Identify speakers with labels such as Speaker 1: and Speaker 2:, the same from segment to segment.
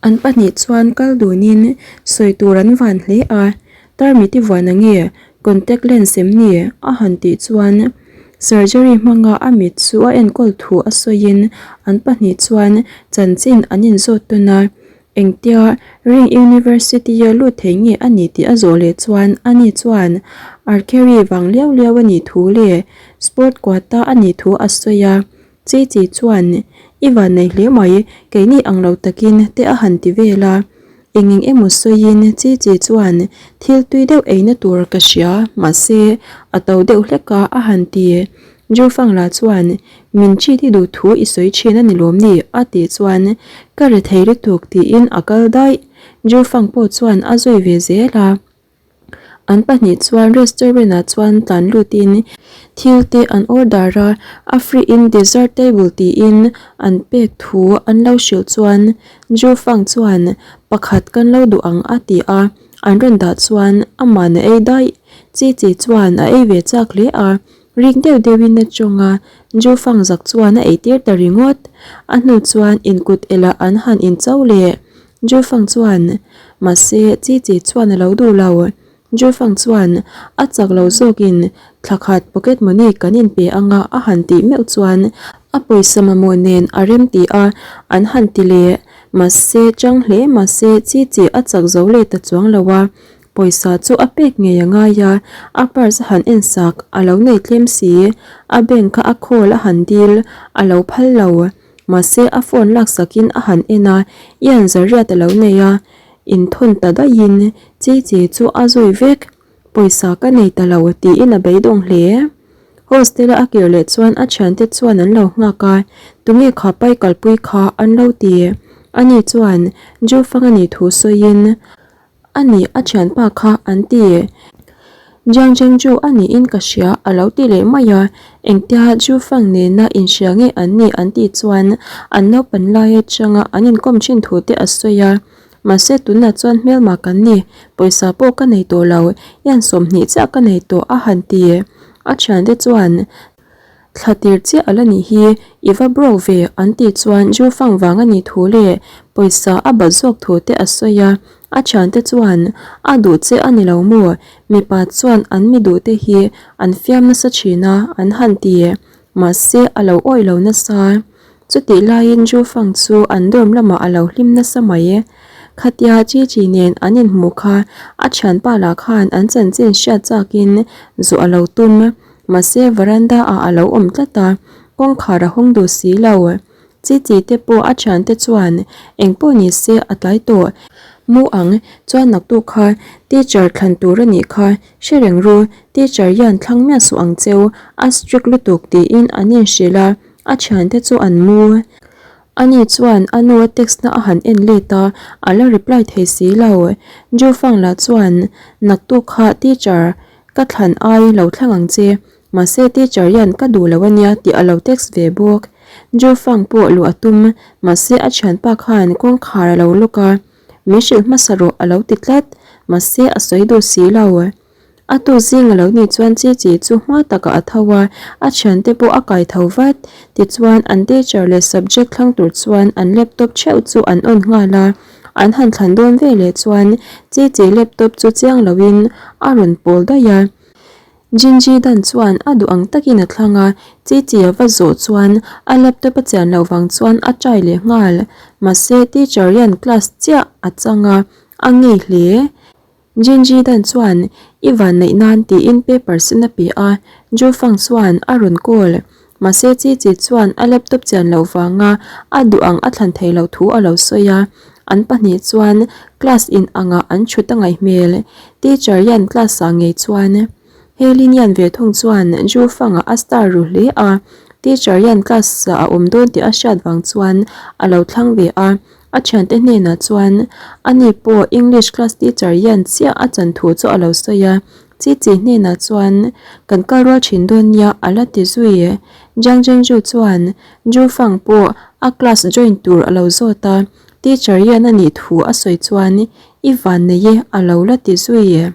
Speaker 1: An pahnih chuan kal dunin sawi tur an van hle a, Tarmit i vuan ange, contact lens em ni? a han tih chuan surgery hmanga a mit chu a enkawl thu a sawiin an pahnih chuan chanchin an inzawt tawn a, engtia Ring University-a lut thei nge a ni tih a zawh leh chuan ani chuan archery vang liau liau a nih thu leh sport quota a nih thu a sawi a. Chi chi chuan, I van nei hle mai, keini ang lo takin te a han ti vel a. Eng eng emaw sawiin Chi chi chuan, Thil tui deuh eina tur ka hria, mahse, a to deuh hlek a a han ti. Jufang lah chuan, Min treat i duh thu i sawi thin a ni lawm ni? a tih chuan, Ka rethei lutuk tiin a kal daih. Jufang pawh chuan a zui ve zel a. An pahnih chuan restaurant ah chuan tlan lutin thil te an order a, a free in dessert table tiin an pek thu an lo hrilh chuan Ju Fang chuan pakhat kan lo duh ang a ti a, an rawn dah chuan aman a ei daih. Chi chi chuan a ei ve chak hle a, rik deuh deuhin a tawng a, Ju Fang zak chuan a eitir ta ringawt. A hnu chuan inkut elah an han incho leh. Jufang chuan, Mahse, Chi Chi chuan a lo duh lo. Jufang chuan, A chak lo zawkin thla khat pocket money kan inpe anga a han tih meuh chuan a pawisa mamawh nen a rem ti a, an han ti leh. Mahse, chang hle mahse Chi Chi a chak zo leh ta chuang lo a, pawisa chu a pek ngei a ngai a, a purse a han en sak, a lo nei tlem si, a bank kha a call a han dil, a lo phal lo. Mahse a phone laksakin a han en a, Ian Zariat a lo nei a, inthawn ta daihin Chi Chi chu a zui vek. Pawisa ka nei ta lo tiin a beidawng hle. Hostel-a a kir leh chuan a thiante chuan an lo nghak a, tunge kha pai kalpui kha an lo ti. Ani chuan Jufang a nih thu sawiin, A ni, a thianpa kha an ti. Jiang Zhengzhu a niin ka hria a lo ti leh mai a, engtia Zhu Fang nena inhria nge an nih an tih chuan an naupan lai atanga an inkawm thin thu te a sawi a. Mahse tunah chuan hmelma kan ni, pawisa pawh ka nei tawh lo, hian 20 chiah ka nei tawh a han ti. A thiante chuan. Thla tir chiah a la nih hi, i va broke ve an tih chuan Ju Fang vang a nih thu leh pawisa a bat zawk thu te a sawi a, a thiante chuan a duh che a ni lo maw, mipa chuan an mi duh te hi an fiam nasa thin a an han ti, mahse a lo awih lo nasa. Chutih laiin Ju Fang chu an dorm lamah a lo hlim nasa mai. Khatia Chi Chi nen an inhmuh kha a thianpa lah khan an chanchin hriat chakin zawh a lo tum. Mahse veranda ah a lo awm tlat a, kawngkhar a hawng duh si lo. Chi chi te pawh a thiante chuan eng pawh ni se a tlai tawh. Mu ang, chuan naktuk kha teacher thlan tur a nih kha, hre reng ru, teacher hian thlang miah suh ang cheu, a strict lutuk tiin an inhrilh a, a thiante chu an mu. Ani chuan a nu a text na a han en let a, a la reply thei si lo. Jufang lah chuan naktuk kha teacher Ka thlan ai lo thlang ang che, mahse teacher hian ka duh lo ania tih a lo text ve bawk. Jufang pawh luh a tum, mahse a thianpa khan kawngkhar a lo lawk a, min hrilh hmasa rawh a lo ti tlat, mahse a sawi duh si lo. A tu zing a lo nih chuan Chi Chi chu hma takah a tho a, a thiante pawh a kai tho vat. Tichuan an teacher leh subject thlang tur chuan an laptop theuh chu an on nghal a. An han thlan dawn ve leh chuan Chi Chi laptop chu chiang loin a rawn pawl daih a. Jinji Dan chuan a duh ang takin a thlang a, Chi Chi a va zawh chuan a laptop a chian loh vang chuan a try leh nghal. Mahse teacher hian class chiah a chang a, a ngei hle. Jinji Dan chuan i van neih nan tiin paper sen a pe a, Ju Fang chuan a rawn call. Mahse Chi Chi chuan a laptop chian loh vanga a duh ang a thlan thei loh thu a lo sawi a, an pahnih chuan class in angah an thut a ngaih hmel. Teacher hian class ah ngei chuan Hailey Nian ve thung chuan Ju Fang ah a star ru hle a, teacher hian class ah a awm dawn tih a hriat vang chuan a lo thlang ve a. A thiante hnenah chuan ani pawh English class teacher hian chiah a chan thu chu a lo sawi a, Chi Chi hnenah chuan kan kal rual thin dawn nia a la ti zui. Jiang Zhengzhu chuan Zhu Fang pawh a class join tur a lo zawt a, teacher hian a nih thu a sawi chuan i van nei e a lo la ti zui.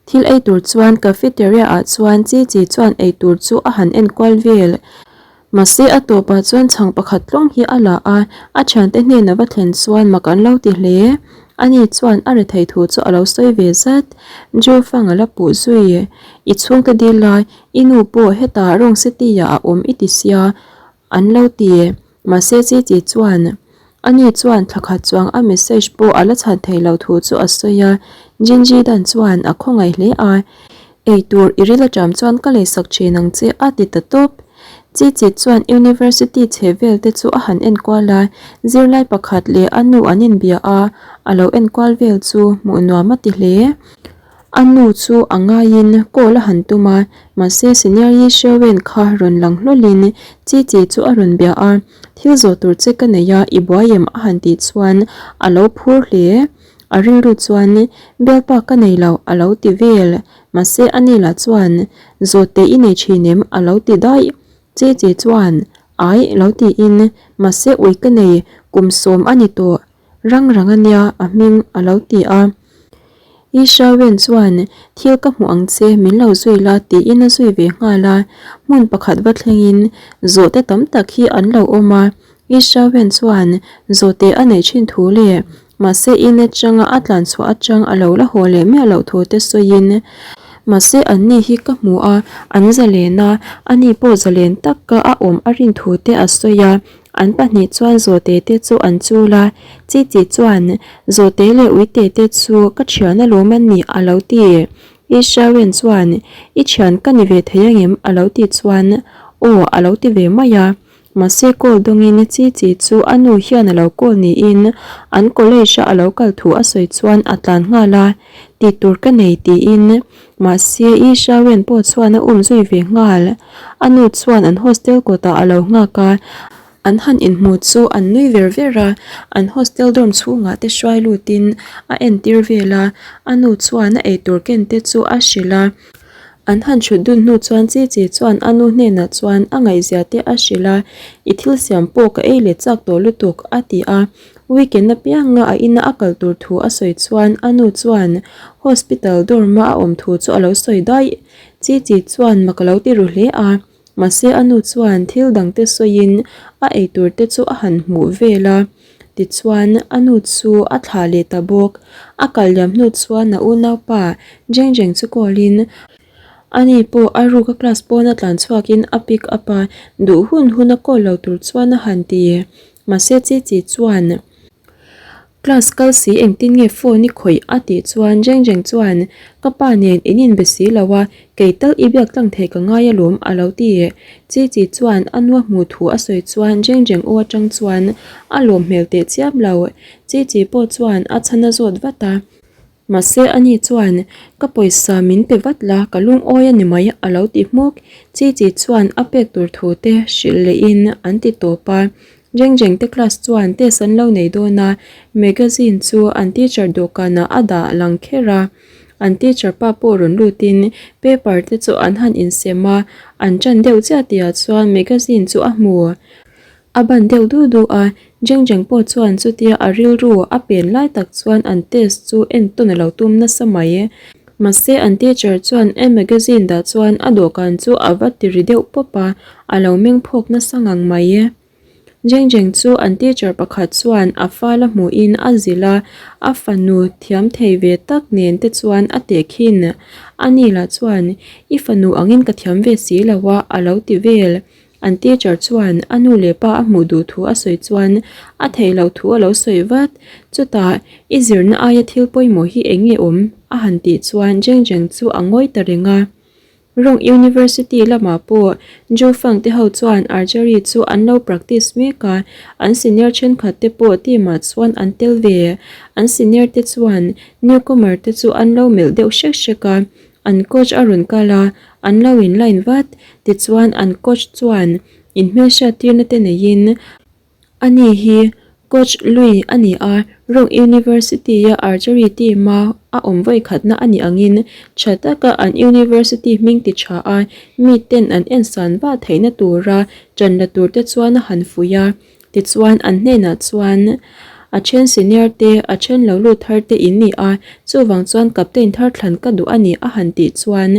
Speaker 1: Thil ei tur chuan cafeteria ah chuan Chi Chi chuan ei tur chu a han en kual vel. Mahse a tawpah chuan chhang pakhat tlawng hi a la a, a thiante hnena va thlen chuan mak an lo ti hle. Ani chuan a rethei thu chu a lo sawi ve zat. Ju Fang a la puh zui. I chhungte dil lai, i nu pawh hetah Rong City ah a awm i ti sia, an lo ti. Mahse Chi Chi chuan ani chuan thla khat chuang a message pawh a la chhan thei lo thu chu a sawi a, Jinji dan chuan a khawngaih hle a, Eitur i ril aṭam chuan ka leisak ṭhin ang che a ti ta tawp. Chi Chi chuan University chhe vel te chu a han enkual a, zirlai pakhat leh a nu an inbia a, a lo enkual vel chu hmuh nuam a ti hle. A nu chu a ngaiin call a han tum a, mahse Senior Yi Xiaowen kha rawn lang hlawlin Chi Chi chu a rawn bia a, Thil zawh tur che ka nei a, i buai em? a han tih chuan a lo phur hle. A rilru chuan Bialpa ka nei lo a lo ti vel, mahse a ni lah chuan Zawh teh i nei thin em? a lo ti daih. Chi Chi chuan Ai lo tiin mahse ui ka nei, kum sawm a ni tawh. Rang rang a nia a hming a lo ti a. Ishawen chuan thil ka hmuh ang che min lo zui la tiin a zui ve nghal a. Hmun pakhat va thlengin zawhte tam tak hi an lo awm a. Ishawen chuan zawhte a neih thin thu leh mahse in atanga a tlan chhuah atang a lo la haw leh miah loh thu te sawiin mahse anni hi ka hmu a, an zalen a, ani pawh zalen taka a awm a rin thu te a sawi a. An pahnih chuan Zawhte te chu an chul a, Chichi chuan, Zawhte leh Uite te chu ka thian alawm an nih a lo ti. Ishawen chuan, I thian ka ni ve thei angem? a lo ti chuan, Aw a lo ti ve mai a. Mahse call dawngin Chichi chu a nu hian a lo call niin an college a a lo kal thu a sawi chuan a tlan nghal a, Tih tur ka nei tiin mahse Ishawen pawh chuan a um zui ve nghal. A nu chuan an hostel kawtah a lo nghak a, an han inhmu chu an nui ver ver a, an hostel dorm chhungah te hruai lutin a entir vel a, a nu chuan a eitur ken te chu a hrilh a. An han thut dun hnu chuan Chi Chi chuan a nu hnenah chuan a ngaihzia te a hrilh a, I thil siam pawh ka ei leh chak tawh lutuk a ti a, weekend apianga a ina a kal tur thu a sawi chuan a nu chuan hospital dorm a a awm thu chu a lo sawi daih. Chi Chi chuan mak a lo ti ru hle a, mahse a nu chuan thil dang te sawiin a eitur te chu a han hmuh vel a, tichuan a nu chu a thlah leh ta bawk. A kal liam hnu chuan a unaupa Jeng Jeng chu call in ani pawh a ruk a class pawn a tlan chhuakin a pick up a, duh hun hun a call lo tur chuan a han ti. Mahse Chi Chi chuan. Class kal si engtin nge phone i khawih a tih chuan Jeng Jeng chuan ka pa nen in inbe si lo a, kei tal i biak tlang thei ka ngai alawm a lo ti. Chi Chi chuan a nua hmuh thu a sawi chuan Jeng Jeng aw atang chuan a lawm hmel teh chiam lo. Chi Chi pawh chuan a chhan a zawt vat a. Mahse ani chuan ka pawisa min pe vat la ka lungawi a ni mai a lo ti hmuk. Chi Chi chuan a pek tur thu te hrilh lehin an ti tawp a. Jeng Jeng te class chuan test an lo nei dawn a, magazine chu an teacher dawhkanah a dah lang kher a. An teacher pa pawh rawn lutin paper te chu an han insem a, an ṭan deuh chiah tihah chuan magazine chu a hmu. A ban deuh du du a, Jeng Jeng pawh chuan chutia a rilru a pen lai tak chuan an test chu entawn a lo tum nasa mai. Mahse an teacher chuan a magazine dah chuan a dawhkan chu a va ti ri deuh pawp a, a lo meng phawk nasa ngang mai. Jeng Jeng chu an teacher pakhat chuan a fal a hmuhin a zilh a, a fanu thiam thei ve tak nen te chuan a tehkhin. Ani lah chuan, I fanu angin ka thiam ve si lo a, a lo ti vel. An teacher chuan a nu leh pa a hmuh duh thu a sawi chuan a theih loh thu a lo sawi vat. Chutah, I zirna aia thil pawimawh hi eng nge awm? a han tih chuan Jeng Jeng chu a ngawi ta reng a. Rong University lamah pawh Ju Fang te ho chuan archery chu an lo practice mek a, an senior thenkhat te pawh team ah chuan an tel ve. An senior te chuan newcomer te chu an lo melh deuh hrek hrek a, An coach a rawn kal a, an lo in line vat. Tichuan an coach chuan inhmelhriat tirna te neiin ani hi Coach Lui a ni a, Rome University a archery team a a awm vawikhatna a nih angin tha taka an university hming ti tha a, miten an ensan vah theihna tura ṭan la tur te chuan a han fuih a. Tichuan an hnenah chuan a then senior te, a then lo lut thar te in ni a, chuvang chuan captain thar thlan ka duh a ni a han tih chuan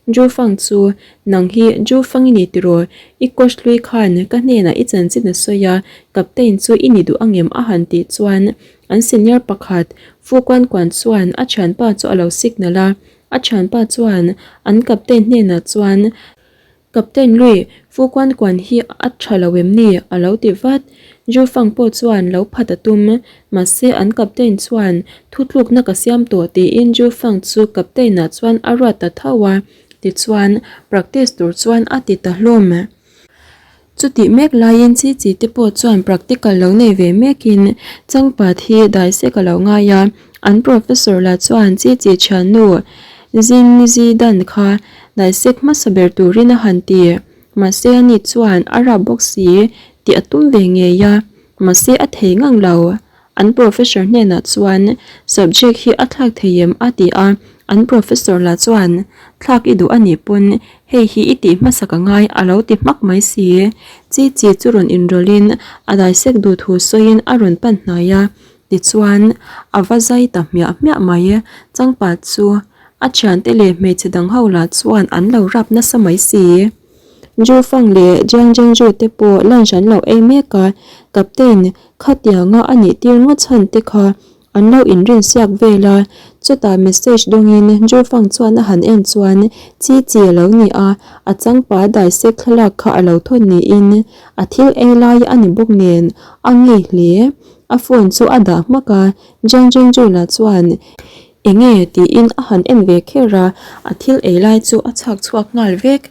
Speaker 1: Zhu Fang chu, Nang hi Zhu Fang i ni tiraw? I coach hlui khan ka hnenah i chanchin a sawi a, captain chu i ni duh angem a han tih chuan an senior pakhat Fu Kuan Kuan chuan a thianpa chu a lo signal a, a thianpa chuan an captain hnenah chuan Captain Lui, Fu Kuan Kuan hi a tha lo em ni? a lo ti vat. Zhu Fang pawh chuan lo phat a tum. Mahse an captain chuan thutlukna ka siam tawh tiin Zhu Fang chu captain ah chuan a ruat ta tho a. Tichuan practice tur chuan a ti ta hlawm. Chutih mek laiin chi chi te pawh chuan practical lo nei ve mekin changpat hi dai sek a lo ngai a, an professor lah chuan chi chi thiannu Zin Zi Dan kha dai sek hmasa ber turin a han ti. Mahse ani chuan a rap bawk si tih a tum ve ngei a, mahse a thei ngang lo. An professor hnenah chuan subject hi a thlak thei em a ti a, an professor lah chuan thlak i duh a nih pawn hei hi i tih hmasak a ngai a lo ti hmak mai si. Chi chi chu rawn inrawlhin a daisek duh thu sawiin a rawn pan hnai a, tichuan a va zai ta hmiah hmiah mai. Changpa chu a thiante leh hmeichhe dang ho lah chuan an lo rap nasa mai si. Zhu Fang leh Jiang Zhengzhu te pawh lunch an lo ei mek a, Captain Khatianga a nih tir ngawt chhan te kha an lo inrin siak vel a, chutah message dawngin Zhu Fang chuan a han en chuan chi chi a lo ni a, a changpa daisek thlalak kha a lo thawn niin a thil ei lai a ni bawk nen a ngei hle. A phone chu a dah hmak a, Jiang Zhengzhu lah chuan Enge tiin a han en ve kher a, a thil ei lai chu a chhak chhuak nghal vek.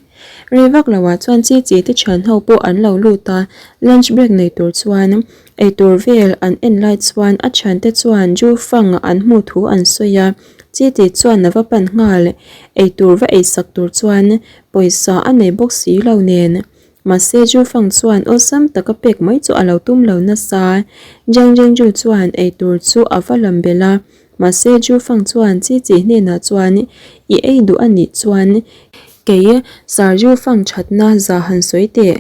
Speaker 1: Rei vak lo ah chuan chi chi te thian ho pawh an lo lut a, lunch break nei tur chuan eitur vel an en lai chuan a thian te chuan Ju Fang an hmuh thu an sawi a, chi chi chuan a va pan nghal, eitur va ei sak tur chuan pawisa a nei bawk si lo nen. Mahse Ju Fang chuan awlsam taka pek mai chu a lo tum lo nasa, Jiang Zhengzhu chuan eitur chu a va lam belh a, Mahse Ju Fang chuan Chi Chi hnenah chuan, I ei duh a nih chuan kei Sir Ju Fang thatna za han sawi teh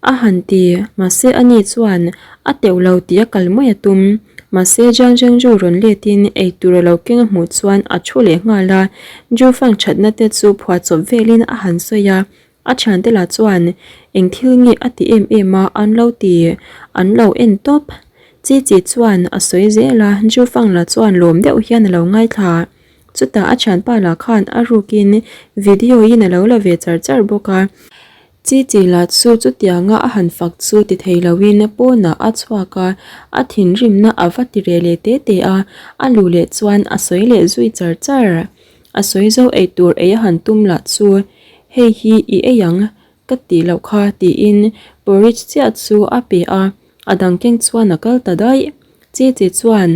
Speaker 1: a han ti. Mahse ani chuan a teuh lo tih a kal mai a tum. Mahse Jiang Zhengzhu rawn letin ei tur a lo keng a hmuh chuan a thu leh nghal a, Ju Fang thatna te chu phuahchawp velin a han sawi a. A thiante lah chuan eng thil nge a ti em em a an lo ti, an lo en tawp. Chi chi chuan a sawi zel a, Ju Fang lah chuan lawm deuh hian a lo ngaithla. Chutah a thianpa lah khan a rukin video in a lo la ve char char bawk a. Chi chi lah chu chutianga a han fak chu ti thei loin pawnah a chhuak a, a thinrimna a va ti reh leh te te a, a luh leh chuan a sawi leh zui char char. A sawi zo ei tur ei a han tum lah chu, Hei hi i ei ang ka tih loh kha tiin porridge chiah chu a pe a, a dang keng chuan a kal ta daih. Chi chi chuan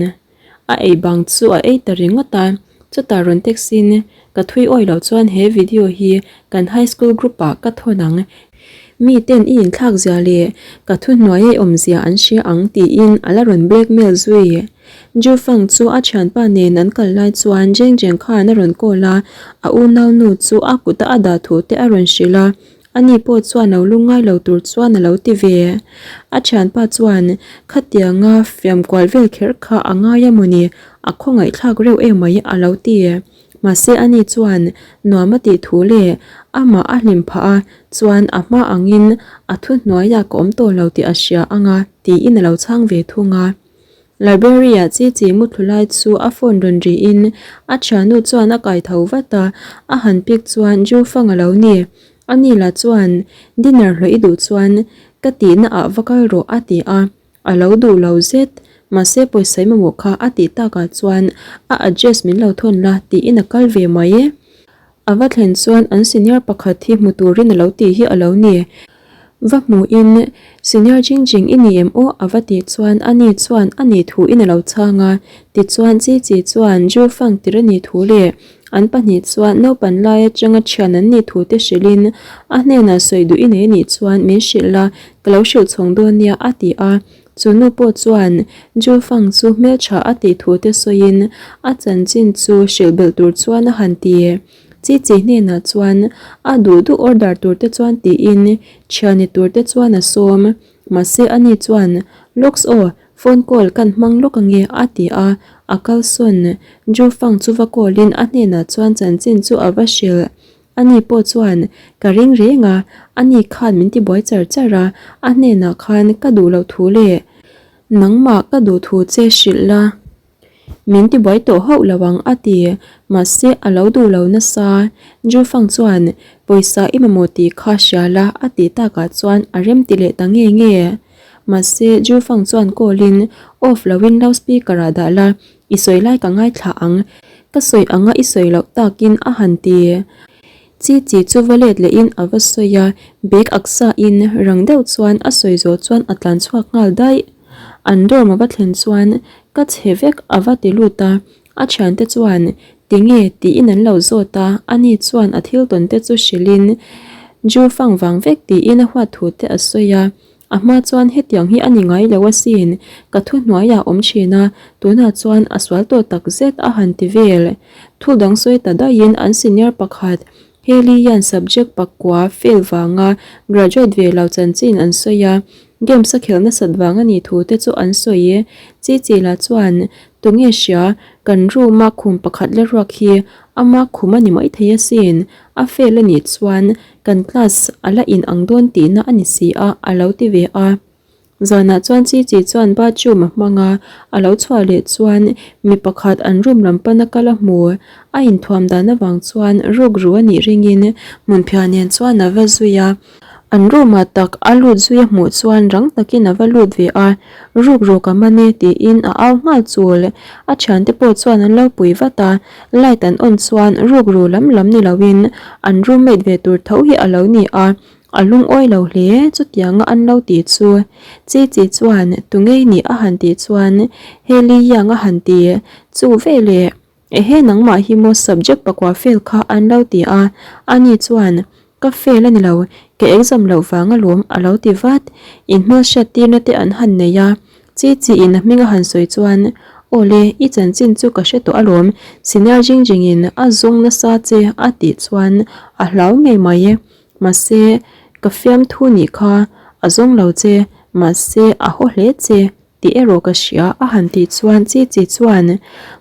Speaker 1: a ei bang chu a ei ta ringawt a, chutah rawn text in ka thui awi loh chuan he video hi kan high school group ah ka thawn ang, mi ten i inthlak zia leh ka thuhnuai ei awmzia an hria ang tiin a la rawn blackmail zui. Ju Fang chu a thianpa nen an kal lai chuan Jeng Jeng khan a rawn call a, a unaunu chu a kuta a dah thu te a rawn hrilh a, ani pawh chuan lo lungngai lo tur chuan a lo ti ve. A thianpa chuan khatianga fiam kual vel kher kha a ngai a mawni, a khawngaihthlak reuh emai a lo ti. Mahse ani chuan nuam a tih thu leh amah a hlim phah a, chuan a hma angin a thuhnuaiah ka awm tawh lo tih a hria anga tiin a lo chhang ve thung a. Library-ah chi chi muthlu lai chu a phone rawn rihin a thiannu chuan a kai tho vat a, a han pick chuan Ju Fang a lo ni. Ani lah chuan dinner hlawh i duh chuan ka tihna ah va kal rawh a ti a, a lo duh lo zet. Mahse pawisa i mamawh kha a tih takah chuan a address min lo thawn la tiin a kal ve mai. A va thlen chuan an senior pakhat hi hmu turin a lo tih hi a lo ni. Va hmuhin, Senior Jing Jing i ni em aw? a va tih chuan ani chuan a nih thuin a lo chhang a. Tichuan Chi Chi chuan Ju Fang tir a nih thu leh an pahnih chuan naupan lai atanga thian an nih thu te hrilhin a hnenah sawi duh i nei anih chuan min hrilh la, ka lo hrilh chhawng dawn nia a ti a. Chu nu pawh chuan Ju Fang chu hmeltha a tih thu te sawiin a chanchin chu hrilh belh tur chuan a han ti. Chi chi hnenah chuan a duh duh order tur te chuan tiin thiani tur te chuan a sawm. Mahse ani chuan Lawks aw, phone call kan hmang lawk ange a ti a, a kalsawn. Ju Fang chu va call in a hnenah chuan chanchin chu a va hrilh. Ani pawh chuan ka ring reng a, ani khan min tibuai char char a, a hnenah khan ka duh loh thu leh nangmah ka duh thu che hrilh la. Min tibuai tawh hauh lo ang a ti, mahse a lo duh lo nasa. Jufang chuan pawisa i mamawh tih kha hria la a tih takah chuan a rem ti leh ta nge nge. Mahse Jufang chuan call in off loin loudspeaker ah dah la, i sawi lai ka ngaithla ang, ka sawi anga i sawi loh takin a han ti. Chi chi chu va let lehin a va sawi a, bag ak sa in rang deuh chuan a sawi zawh chuan a tlan chhuak nghal daih. An dorm a va thlen chuan ka chhe vek a va ti lut a, a thiante chuan tinge tiin an lo zawt a, ani chuan a thil tawn te chu hrilhin Ju fang vang vek tiin a huat thu te a sawi a, a hma chuan hetiang hi a ni ngai lo asin, ka thuhnuaiah a awm thin a, tunah chuan a sual tawh tak zet a han ti vel. Thu dang sawi ta daihin an senior pakhat Heli hian subject pakua fail vanga graduate ve lo chanchin an sawi a, games a khelh nasat vang a nih thu te chu an sawi e. Chi chi lah chuan, Tunge hria, kan room a khum pakhat la ruak hi ama khum a ni maithei asin, a fail a nih chuan kan class a la in ang dawn tihna a ni si a, a lo ti ve a. Zanah chuan Chi Chi chuan bathroom a hmang a, a lo chhuah leh chuan mi pakhat an room lam pana kal a hmu. A inthuam dan avang chuan rukru a nih ringin hmunphiah nen chuan a va zui a. An room ah tak a lut zui a hmuh chuan rang takin a va lut ve a, rukru ka man e tiin a au nghal chul. A thiante pawh chuan an lo pui vat a, light an on chuan rukru lam lam ni loin an roommate ve tur tho hi a lo ni a. A lungawi lo hle, chutianga an lo tih chu. Chi chi chuan, Tungei nih a han tih chuan, Heli Yang a han ti. Chu veleh, Ehe nangmah hi maw subject pakua fail kha an lo ti a, ani chuan, Ka fail a ni lo, ka exam loh vang alawm a lo ti vat. Inhmelhriat tirna te an han nei a, Chi chi in a hming a han sawi chuan, Awle, i chanchin chu ka hre tawh alawm, senior jing jing in a zawng nasa che a tih chuan a hlau ngei mai. Mahse, ka fiamthu nih kha a zawng lo che, mahse a haw hle che tih erawh ka hria a han tih chuan chi chi chuan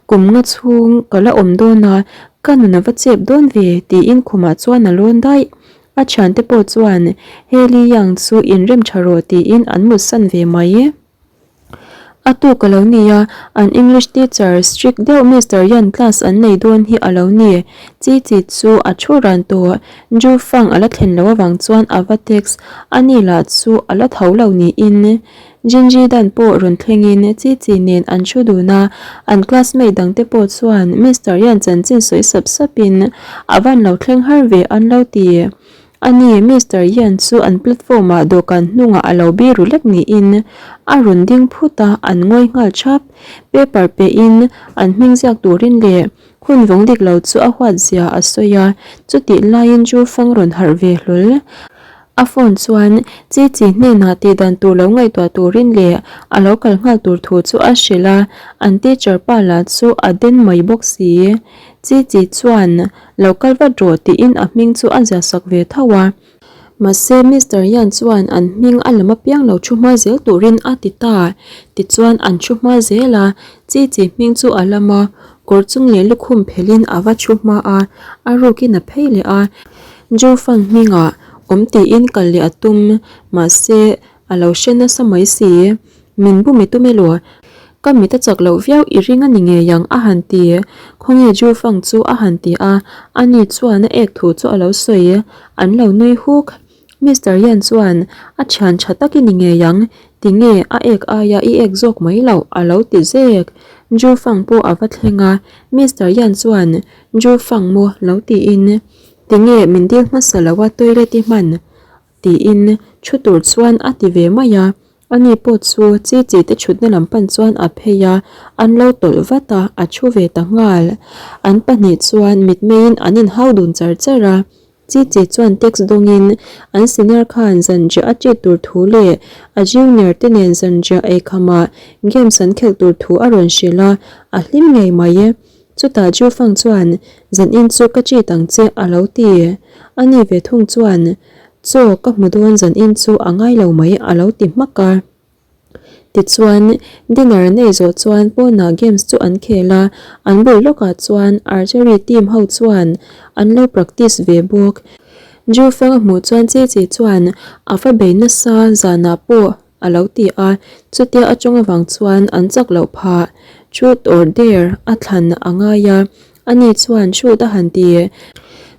Speaker 1: kum nga chhung ka la awm dawn a, ka nun a va chep dawn ve tiin khumah chuan a lawn daih. A thiante pawh chuan Heli Yang chu inrem tha rawh tiin an mutsan ve mai. A tuk a lo ni a, an English teacher strict deuh Mister Yan class an nei dawn hi a lo ni. Chi chi chu a thu ran tawh. Ju Fang a la thlen loh avang chuan a va text a ni lah chu a la tho lo niin. Jinji Dan pawh rawn thlengin Chi Chi nen an thu dun a, an classmate dangte pawh chuan Mister Yan chanchin sawi sap sapin a van lo thleng har ve an lo ti. A ni, Mister Yan chu an platform ah dawhkan hnungah a lo biru lek niin a rawn ding phut a, an ngawi nghal thap. Paper pe in an hming ziak turin leh hun vawng dik lo chu a huat zia a sawi a, chutih laiin Ju Fang rawn harh ve hlawl. A phone chuan Chi Chi hnenah tihdan tur lo ngaihtuah turin leh a lo kal nghal tur thu chu a hrilh a, an teacher pa lah chu a den mai bawk si. Chi Chi chuan Lo kal vat rawh tiin a hming chu a ziah sak ve tho a. Mahse Mister Yan chuan an hming a lam apiang lo thu hma zel turin a ti ta. Tichuan an thu hma zel a, Chi Chi hming chu a lam a, kawr chung leh lukhum phelhin a va thu hma a, a rukin a phei leh a. Ju Fang hmingah awm tiin kal leh a tum, mahse A lo hre nasa mai si. Min bu mi tum elaw? Ka mit a chak loh viau i ring a ni ngei ang a han ti. Khawnge Ju Fang chu a han ti a, ani chuan a ek thu chu a lo sawi. An lo nui huk. Mister Yan chuan a thian tha tak i ni ngei ang, tinge a ek aia i ek zawk mai loh a lo ti zek. Ju Fang pawh a va thleng a, Mister Yan chuan Ju Fang maw lo tiin, tinge min dil hmasa lo a toilet i hman? Tiin thu tur chuan a ti ve mai a, ani pawh chu chi chi te thutna lam pan chuan a phei a, an lo tawlh vat a, a thu ve ta nghal. An pahnih chuan mitmeiin an inhau dun char char a, chi chi chuan text dawngin an senior khan zanriah a treat tur thu leh a junior te nen zanriah eikham ah games an khelh tur thu a rawn hrilh a, a hlim ngei mai. Chutah Ju Fang chuan, Zanin chu ka cheat ang che a lo ti. Ani ve thung chuan, Chaw ka hmu dawn zanin chu a ngai lo mai a lo ti hmak a. Tichuan, dinner an ei zawh chuan pawnah games chu an khel a, an bul lawkah chuan archery team ho chuan an lo practice ve bawk. Jufang a hmuh chuan Chi Chi chuan a va bei nasa zanah pawh a lo ti a, chutia a tawng avang chuan an chak loh phah. Truth or dare a thlan a ngai a, ani chuan truth a han ti.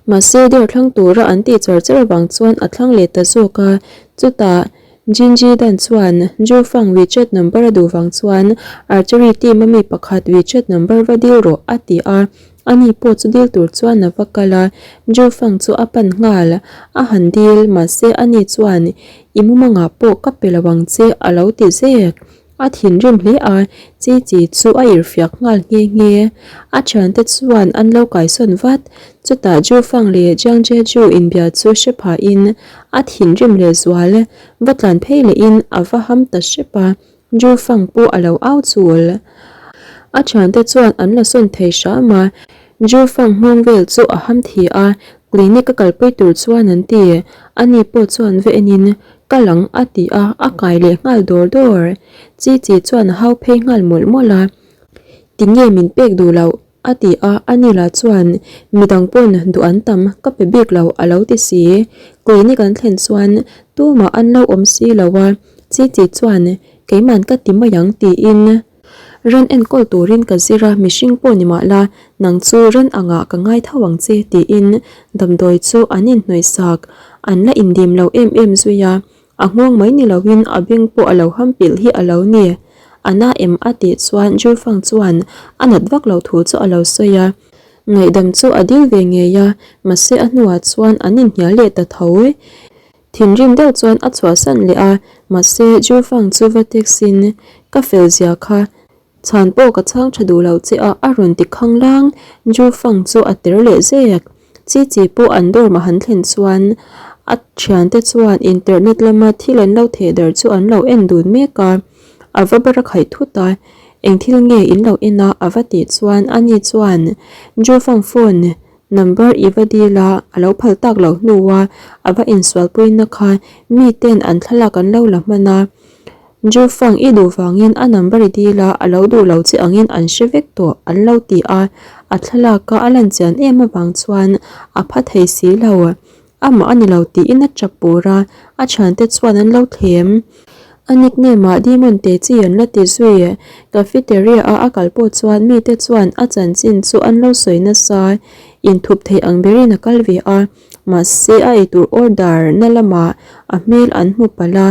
Speaker 1: Mahse dare thlang tura an tih char char avang chuan a thlang leh ta zawk a, chutah Jinji Dan chuan Ju Fang WeChat number a duh vang chuan archery team a mi pakhat WeChat number va dil rawh a ti a, ani pawh chu dil tur chuan a va kal a, Ju Fang chu a pan nghal, a han dil, mahse ani chuan i mumangah pawh ka pe lo ang che a lo ti zek. A thinrim hle a, Chi Chi chu a irhfiak nghal nghe nghe. A thiante chuan an lo kaisawn vat. Chutah Ju Fang leh Jiang Jie Ju inbia chu hre phahin a thinrim leh zual. Va tlan phei lehin a va ham ta hrep a, Ju Fang pawh a lo au chul. A thiante chuan an la sawn thei hram a, Ju Fang nghawng vel chu a ham thi a, clinic a kalpui tur chuan an ti. Ani pawh chuan va enin Ka lang a ti a, a kai leh nghal dawr dawr. Chi Chi chuan a hau phei nghal mawlh mawlh a. Tinge min pek duh loh? a ti a, Anila chuan midang pawn duh an tam ka pe bik lo a lo ti si. Clinic an thlen chuan tumah an lo awm si lo a, Chi Chi chuan keiman ka ti mai ang tiin. Ran enkawl turin ka zir a, mihring pawh ni mah la, nang chu ran angah ka ngai tho ang che tiin damdawi chu an inhnawih sak. An la indim lo em em zui a, a nghawng mai ni loin a beng pawh a lo ham pilh hi a lo ni. A na em a tih chuan Jufang chuan a nat vak lo thu chu a lo sawi a. Ngaihdam chu a dil ve ngei a, mahse a hnuah chuan an inhnial leh ta tho. Thinrim deuh chuan a chhuahsan leh a, mahse Jufang chu va text in, Ka fel zia kha, chhan pawh ka chhang tha duh lo che a a rawn ti khang lang, Jufang chu a ter leh zek. Chi chi pawh an dorm a han thlen chuan a thiante chuan internet lama thil an lo theh dar chu an lo en dun mek a, a va bar a khaih thut a, Eng thil nge in lo en a? a va tih chuan ani chuan Jufang phone Number i va dil a, a lo phal tak loh hnua a va insualpuina kha miten an thlalak an lo la hman a. Jufang i duh vangin a number i dil a, a lo duh lo che angin an hre vek tawh an lo ti a, a thlalaka a lan chian em avang chuan a pha thei si lo. Amah a ni lo tiin a tap pur a, a thiante chuan an lo thlem. A nickname ah Demon te chi an la ti zui. Cafeteria a a kal pawh chuan mite chuan a chanchin chu an lo sawi nasa. Inthup theih ang berin a kal ve a, mahse a eitur order na lamah a hmel an hmu palh a,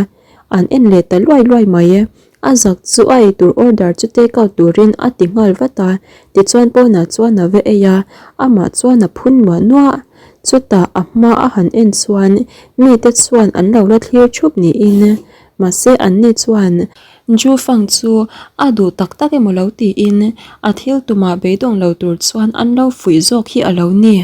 Speaker 1: an en leh ta luai luai mai. A zak chu a eitur order chu take out turin a ti nghal vat a, tichuan pawnah chuan a va ei a, amah chuan a phun nuah nuah. Chutah a hma a han en chuan mite chuan an lo la thlir thup niin, mahse anni chuan Ju Fang chu a duh tak tak emaw lo tiin a thil tumah beidawng lo tur chuan an lo fuih zawk hi a lo ni.